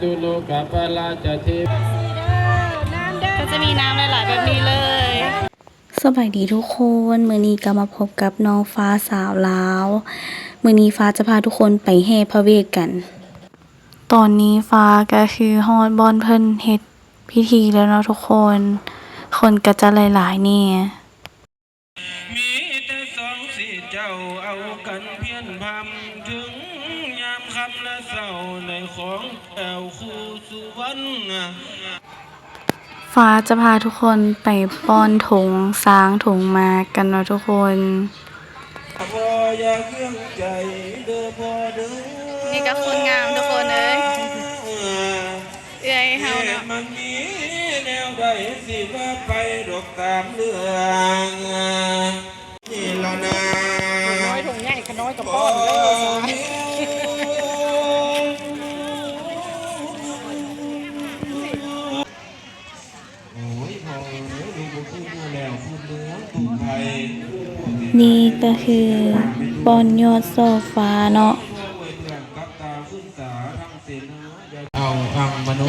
ຕຸໂລກະປາລາຈະເທວະ ກໍຈະມີນ້ຳຫຼາຍໆແບບນີ້ເລີຍ. ສະບາຍດີທຸກຄົນ, ມື້ນີ້ກໍມາພົບກັບນ້ອງຟ້າສາວລາວ. ມື້ນີ້ຟ້າຈະພາທຸກຄົນໄປແຫ່ພະເວດກັນ. ຕອນນີ້ຟ້າກໍຄືຮອດບ່ອນເພິ່ນເຮັດພິທີແລ້ວເນາະທຸກຄົນ, ຄົນກໍຈະຫຼາຍໆແດ່. ມີແຕ່ສອງສີ່ເຈົ້າເອົາກັນພຽນພຳ ເຖິງຍາມຄ່ຳລະເຊົ້າໃນຂອງແກ້ວຄູສຸວັນນະ. ຟ້າຈະພາທຸກຄົນໄປປ້ອນຖົງຊ້າງຖົງມ້າກັນເນາະທຸກຄົນ. ນີ້ກໍຄົນງາມທຸກຄົນເອີຍ. ເອື້ອຍເຮົາເນາະ ມັນມີແນວໃດຊິວ່າໄປດອກຕາມເລື່ອງນີ້ລະນາ. ຂະນ້ອຍຖົງໃຫຍ່ ຂະນ້ອຍກໍປ້ອນໄດ້. ນີ້ກໍຄືບ່ອນຍອດຊໍ່ຟ້າເນາະ.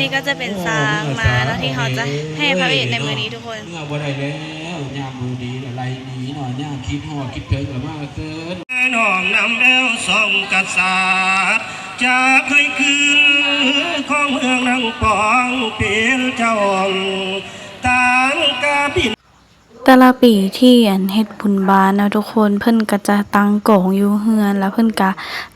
ນີ້ກໍຈະເປັນຊ້າງມ້າເນາະ ທີ່ເຮົາຈະແຫ່ພະເວດໃນມື້ນີ້ທຸກຄົນ. ເມື່ອບໍ່ໄດ້ແລ້ວ ຍາມບໍ່ດີລະໄລ່ໜີເນາະ, ຍາມຄິດຮອດຄິດເຖິງລະມາເຊີນ. ນ້ອມນຳແລ້ວສອງກະສັດ ຈາກໃຫ້ຄືນຂອງເມືອງນາງປອງເປັນເຈົ້າ ຕ່າງກະບິນ. ແຕ່ລະປີທີ່ອັນເຮັດບຸນບ້ານເນາະທຸກຄົນ, ເພິ່ນກໍຈະຕັ້ງກອງຢູ່ເຮືອນ ແລ້ວເພິ່ນກໍ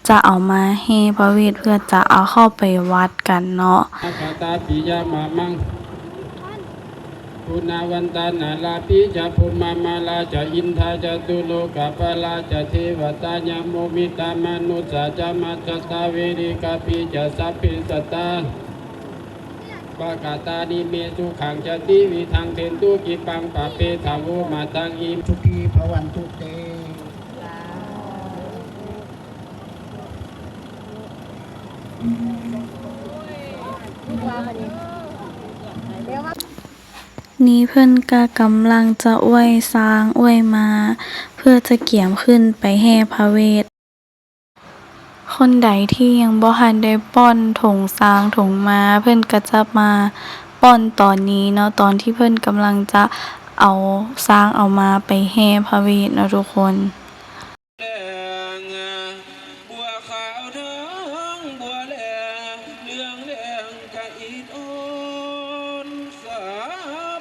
ຈະເອົາມາແຫ່ພະເວດ ເພື່ອຈະເອົາເຂົ້າໄປວັດກັນເນາະ. ກະຕາປິຍະມາມັງ ປຸນນະວັນຕານາລາປິຈະ ພຸມມາມາລາຈະ ອິນທາຈະ ຕຸໂລກະປາລາຈະ ເທວະຕາຍະ ໂມມິຕາມະນຸດສາຈະ ມັດສະຕາເວລິກາປິຈະ ສັບເພສັດຕາ ປະກະຕານິເມ ສຸຂັງຈະ ຕິວິທັງ ເທັນຕຸ ກິປັງ ປະເປທາໂວ ມະຕັງ ອິ ສຸຂີພະວັນຕຸເຕ. ນີ້ເພິ່ນກະກຳລັງຈະອວຍຊ້າງອວຍມ້າ ເພື່ອຈະກຽມຂຶ້ນໄປແຫ່ພະເວດ. ຄົນໃດທີ່ຍັງບໍ່ທັນໄດ້ປ້ອນຖົງຊ້າງຖົງມ້າ ເພິ່ນກໍຈະມາປ້ອນຕອນນີ້ເນາະ, ຕອນທີ່ເພິ່ນກຳລັງຈະເອົາຊ້າງເອົາມ້າໄປແຫ່ພະເວດເນາະທຸກຄົນ. ແດງ ບົວຂາວທາງບົວແລ ເຫຼືອງແດງກະອິດອ່ອນ ສາ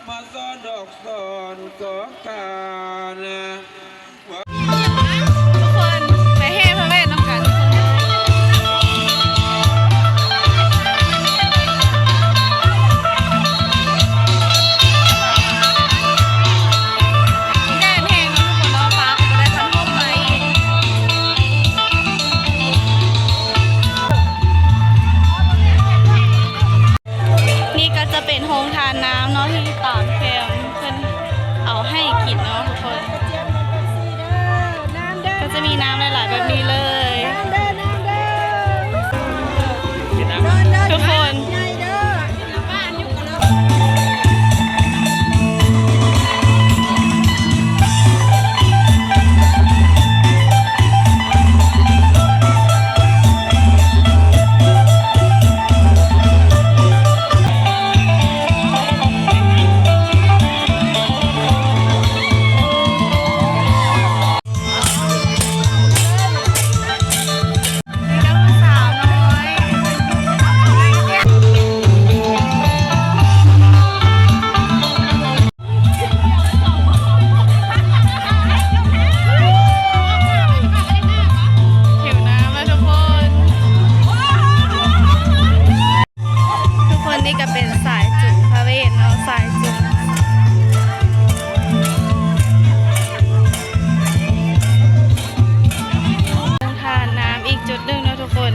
ພະຊອນດອກຊອນກອກການ. ທຸກຄົນໄປແຫ່ພະເວດນຳກັນ. ແດດແຮງເນາະທຸກຄົນເນາະ, ຟ້າກໍບໍ່ໄດ້ພັດລົມໃໝ່. ນີ້ກໍຈະເປັນໂຮງທານນ້ຳເນາະ ທີ່ຕາມແຄມເພິ່ນເອົາໃຫ້ກິນເນາະທຸກຄົນ. ກໍຈະມີນ້ຳຫຼາຍໆແບບນີ້ເລີຍ ທຸກຄົນ. ຫິວນ້ຳແລ້ວທຸກຄົນ. ທຸກຄົນ ນີ້ກໍເປັນສາຍຈູງພະເວດເນາະ, ສາຍຈູງ. ໂຮງທານນ້ຳອີກຈຸດໜຶ່ງເນາະທຸກຄົນ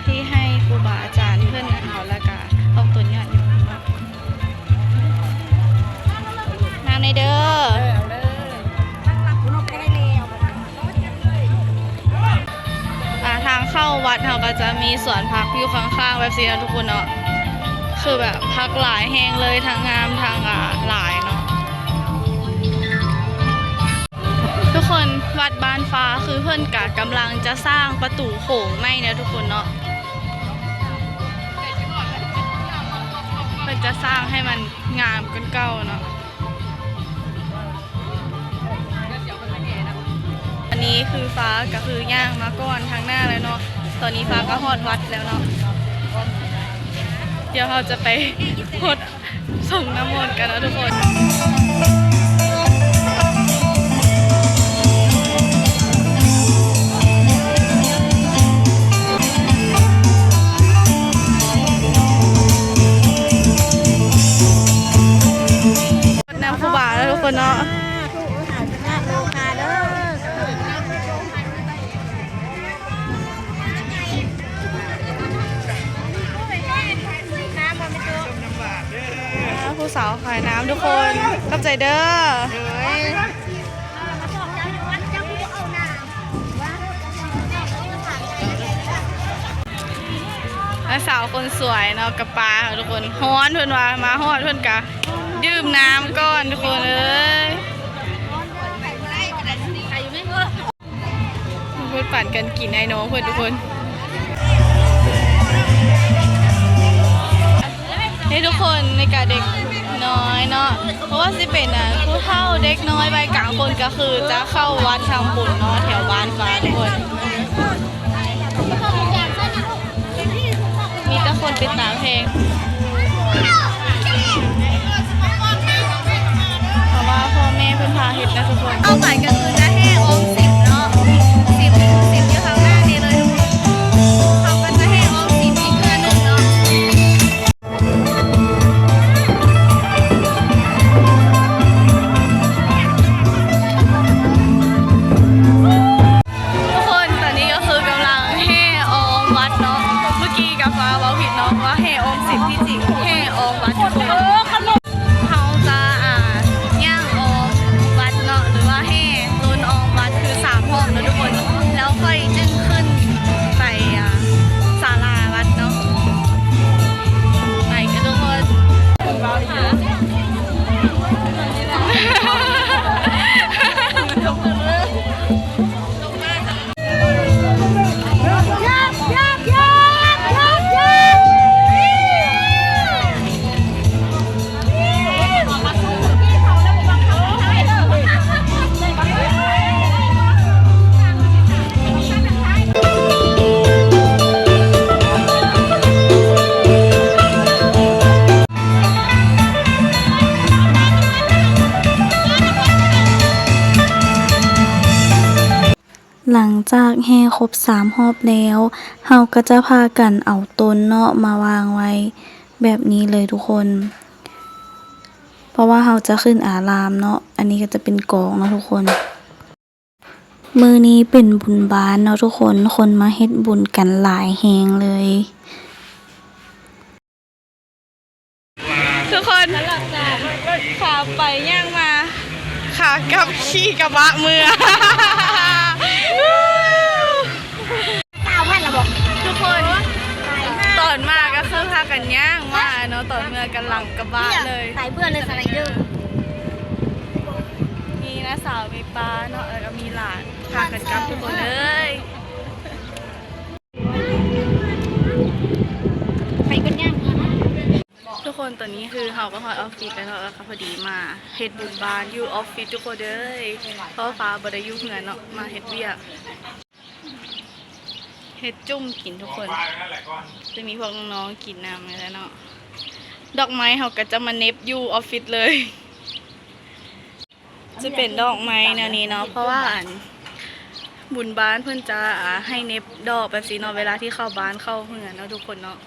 ທີ່ໃຫ້ຄູບາອາຈານເພິ່ນເອົາ ແລ້ວກະອອກຕົນຍາດໂຍມເນາະ. ນ້ຳແດ່ເດີ. ອ່າ ທາງເຂົ້າວັດເຮົາກໍຈະມີສວນຜັກຢູ່ຂ້າງໆແບບຊີ້ເນາະທຸກຄົນເນາະ, ຄືແບບຜັກຫຼາຍແຮງເລີຍ ທັງງາມທັງ ອ່າ ຫຼາຍເນາະ. ທຸກຄົນ ວັດບ້ານຟ້າ ຄືເພິ່ນກະກຳລັງຈະສ້າງປະຕູໂຂງໃໝ່ເນາະທຸກຄົນເນາະ. ຈະສ້າງໃຫ້ມັນງາມກວ່າເກົ່າເນາະ. ອັນນີ້ຄືຟ້າກະຄືຍ່າງມາກ່ອນທາງໜ້າແລ້ວເນາະ. ຕອນນີ້ຟ້າກະຮອດວັດແລ້ວເນາະ. ດຽວເຮົາຈະໄປຫົດ ສົ່ງນ້ຳມົນກັນເນາະທຸກຄົນ. ນ້ຳຄູບາເນາະທຸກຄົນເນາະ. ຜູ້ສາວຂາຍນ້ຳທຸກຄົນ ຂອບໃຈເດີ. ແລະ ສາວຄົນສວຍເນາະ ກະປາທຸກຄົນ ຮ້ອນ ເພິ່ນວ່າ ມາຮອດເພິ່ນກະດື່ມນ້ຳກ່ອນທຸກຄົນເອີຍ. ເພິ່ນປັນກັນກິນ ອ້າຍນ້ອງເພິ່ນທຸກຄົນ. ນີ້ທຸກຄົນ ນີ້ກະເດັກນ້ອຍເນາະ ບໍ່ວ່າຊິເປັນ ອາ ຜູ້ເຖົ້າ ເດັກນ້ອຍ ໄວກາງຄົນ ກະຄືຈະເຂົ້າວັດທຳບຸນເນາະ ແຖວບ້ານຟ້າທຸກຄົນ. ມີແຕ່ຄົນເປັນຕາແພງ ເພາະວ່າພໍ່ແມ່ເພິ່ນພາເຮັດນະທຸກຄົນ. ເຂົ້າໄປກະຄືຈະແຫ່ໂອມສິບເນາະ ສິບ ສິບຢູ່ທາງໜ້ານີ້ເລີຍທຸກຄົນ. ເຂົາກະຈະແຫ່ໂອມສິບອີກເທື່ອໜຶ່ງເນາະ. ທຸກຄົນ ຕອນນີ້ກະຄືກຳລັງແຫ່ອ້ອມວັດເນາະ. ເມື່ອກີ້ກະຟ້າເວົ້າຜິດເນາະ ວ່າແຫ່ໂອມສິບ ທີ່ຈິງແຫ່ອ້ອມວັດທຸກຄົນ. ເຮົາຈະ ອາ ຍ່າງອ້ອມວັດເນາະ ຫຼືວ່າແຫ່ຕົ້ນອ້ອມວັດ ຄືສາມຮອບເນາະທຸກຄົນ ແລ້ວຄ່ອຍຈຶ່ງຂຶ້ນໄປ ອາ ສາລາວັດເນາະ. ໄປກັນທຸກຄົນ. ຫຼັງຈາກແຫ່ຄົບສາມຮອບແລ້ວ ເຮົາກະຈະພາກັນເອົາຕົ້ນເນາະມາວາງໄວ້ແບບນີ້ເລີຍທຸກຄົນ ເພາະວ່າເຮົາຈະຂຶ້ນອາລາມເນາະ. ອັນນີ້ກະຈະເປັນກອງເນາະທຸກຄົນ. ມື້ນີ້ເປັນບຸນບານເນາະທຸກຄົນ ຄົນມາເຮັດບຸນກັນຫຼາຍແຮງເລີຍ. ທຸກຄົນ ຂາໄປຍ່າງມາ ຂາກັບຂີ່ກະບະເມືອ. ສາມພັນລະບໍ? ທຸກຄົນ ຕອນມາກະຄືພາກັນຍ່າງມາເນາະ ຕອນເມືອກະຫຼັງກະບະເລີຍ. ຕາຍເບື່ອເລີຍສະໄລເດີ. ມີນ້າສາວ ມີປ້າເນາະ ແລ້ວກະມີຫຼານ ພາກັນກັບທຸກຄົນເອີຍ. ໄປກັນຍ່າງ ທຸກຄົນ ຕອນນີ້ຄືເຮົາກະຮອດອອບຟິດແລ້ວເນາະ ແລ້ວກະພໍດີມາເຮັດບຸນບານຢູ່ອອບຟິດທຸກຄົນເອີຍ. ເພາະວ່າຟ້າບໍ່ໄດ້ຢູ່ເຮືອນເນາະ ມາເຮັດວຽກ ເຮັດຈຸ້ມກິນທຸກຄົນ. ຈະມີພວກນ້ອງໆກິນນຳນີ້ແຫຼະເນາະ. ດອກໄມ້ເຮົາກະຈະມາເໜັບຢູ່ອອບຟິດເລີຍ. ຈະເປັນດອກໄມ້ແນວນີ້ເນາະ ເພາະວ່າ ອັນ ບຸນບານເພິ່ນຈະ ອາ ໃຫ້ເໜັບດອກແບບຊີ້ເນາະ ເວລາທີ່ເຂົ້າບ້ານເຂົ້າເຮືອນເນາະທຸກຄົນເນາະ.